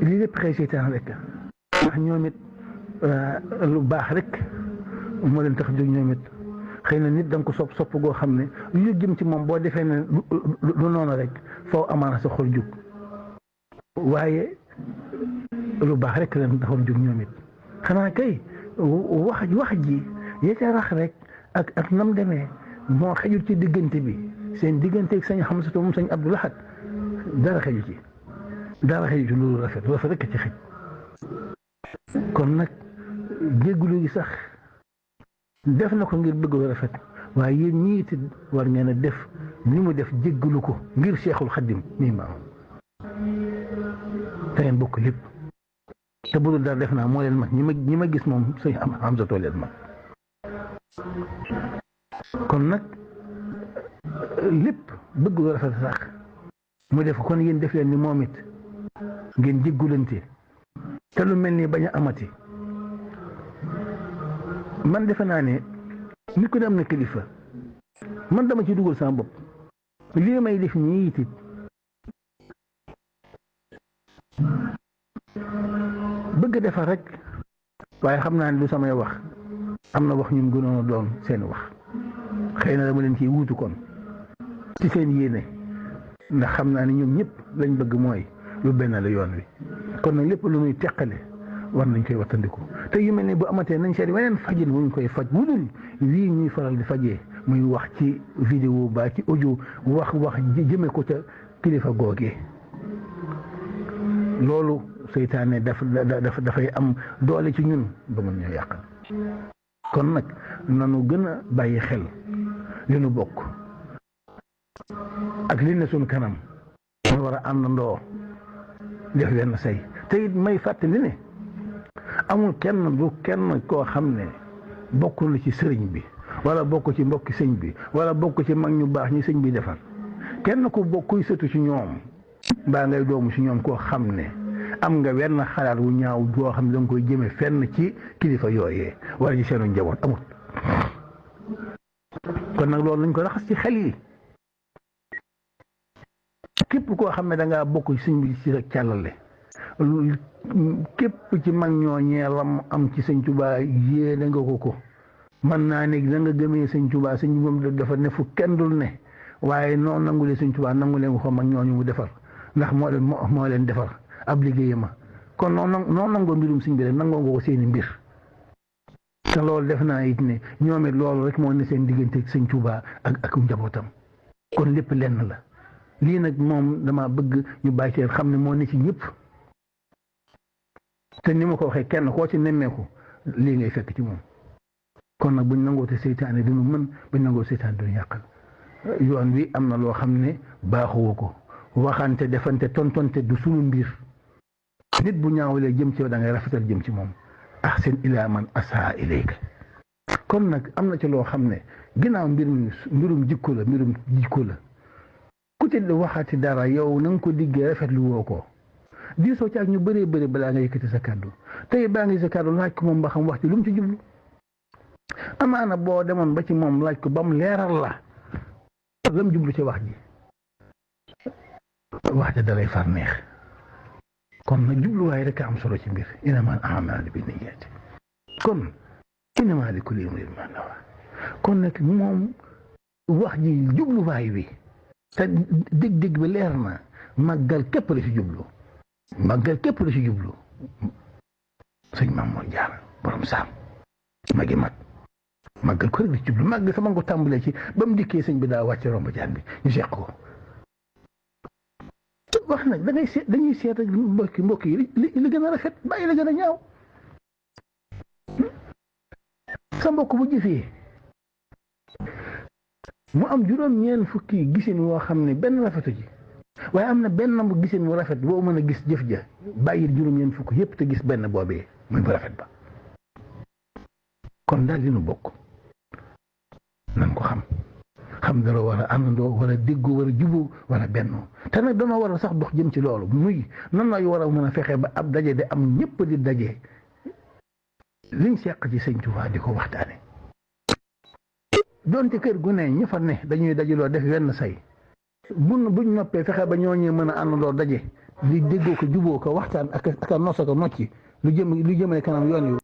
lii lépp xëy seytaan rek ndax ñoom it lu baax rek moo leen tax jóg ñoom it xëy na nit da nga ko sopp goo xam ne lu jëm ci moom boo defee ne lu noonu rek foo amaana sa xol jóg waaye lu baax rek leen taxoon jóg ñoom it xanaa kay wax ji ya ca rax rek ak nam demee moo xejul ci diggante bi seen digganteeg sañ Xamsatu moom sañ Abdou Lahad dara xeju ci loolu rafet rek ci xej kon nag jéggulu gi sax def na ko ngir bëgg lu rafet waaye yéen ñii it war ngeen a def ni mu def jéggulu ko ngir Seexul Xaddim mii maamam te ngeen bokk lépp te bu dul dara def naa moo leen mag ñi ma gis moom suñu am sa tool leen mag kon nag lépp bëgg lu rafet sax mu def kon yéen def leen ni moom it ngeen jéggulante te lu mel ni bañ a amati man defe naa ne nit ku ne am na kilifa man dama ci dugal sama bopp lii may def nii it bëgg defar rek waaye xam naa ne du samay wax am na wax ñun gënoon a doon seen wax xëy na dama leen ciy wuutu kon ci seen yéene ndax xam naa ne ñoom ñëpp lañ bëgg mooy lu benn la yoon wi kon nag lépp lu muy teqale war nañ koy wattandiku te yu mel ni bu amatee nañ seet weneen fajin wuñ koy faj wudul wii ñuy faral di fajee muy wax ci vidéo ba ci audio wax jëme ko ca kilifa googee loolu seytaane dafay am doole ci ñun ba mën ñoo yàqal kon nag nanu gën a bàyyi xel li nu bokk ak li ne suñ kanam ñu war a àndandoo def wenn say te it may fàttali ne amul kenn koo xam ne bokk na ci sëriñ bi wala bokk ci mbokki sëñ bi wala bokk ci mag ñu baax ñi sëñ bi defar kenn ku bokkuy sëtu ci ñoom mbaa ngay doomu ci ñoom koo xam ne am nga wenn xalaat wu ñaaw boo xam ne da nga koy jëme fenn ci kilifa yooyee wala ci seenu njaboot amul kon nag loolu nañ ko raxas ci xel yi képp koo xam ne da ngaa bokk ci sëñ bi ci rek càllale képp ci mag ñooñee lam am ci sëñ Tuubaa yéene nga ko mën naa ne da nga gëmee sëñ Tuubaa sëñ bi moom dafa ne fu kenn dul ne waaye noo nangulee sëñ Tuubaa nangulee nga ko mag ñooñu mu defar ndax moo leen defar ab liggéeyama kon noo nangoo mbirum sëñ bi rek nangoo nga ko seeni mbir te loolu def naa it ne ñoom it loolu rek moo ne seen diggante ak sëñ Tuubaa ak njabootam kon lépp lenn la lii nag moom dama bëgg ñu bàyyi ci xam ne moo ne ci ñëpp te ni ma ko waxee kenn koo ci nemmeeku lii ngay fekk ci moom kon nag buñ nangoo te seytaane duñu mën buñ nangoo seytaane duñu yàqal yoon wi am na loo xam ne baaxuwu ko waxante defante tontonte du sunu mbir nit bu ñaawalee jëm ci yow da ngay rafetal jëm ci moom ahsin ilaa man asaa ilayka kon nag am na ci loo xam ne ginnaaw mbirum jikko la ku ci waxati dara yow na nga ko diggee rafetlu woo ko diisoo ci ak ñu bëree bëri balaa nga yëkkati sa kàddu tey baa ngi sa kàddu laaj ko moom ba xam wax ci lu mu ci jublu amaana boo demoon ba ci moom laaj ko ba mu leeral la lam jublu ci wax ji wax ja dalay far neex kon nag jubluwaay rek a am solo ci mbir innamal a'maalu binniyaati kon innamaa likulli imri'in maa nawaa kon nag moom wax ji jubluwaay wi te dégg-dégg bi leer na màggal képp la ci jublu sëñ Maam Mor Jaara borom saam magi màggal ko rek la ci jublu màgg sama nga ko tàmbalee ci ba mu dikkee sëñ bi daa wàcce romb jaan bi ñu seq ko wax nag dañuy seet ak mbokk yi li gën a rafet bàyyi la gën a ñaaw sa mbokk bu jëfee mu am juróom-ñeent fukki gisin woo xam ne benn rafetu ji waaye am na benn bu gisin mu rafet boo mën a gis jëf ja bàyyil juróom-ñeent fukk yépp te gis benn boobee muy bu rafet ba kon daal li nu bokk nan ko xam dara war a àndandoo war a déggoo war a juboo war a bennoo te nag dana war a sax dox jëm ci loolu muy nan lay war a mën a fexe ba ab daje de am ñëpp di daje liñ seq ci sëñ Tuubaa di ko waxtaane doonte kër gu ne ñi fa ne dañuy dajaloo def wenn say buñ noppee fexe ba ñooñee mën a àndandoo daje di déggoo ko juboo ko waxtaan ak a nosa ko nocci lu jëmale kanam yoon yu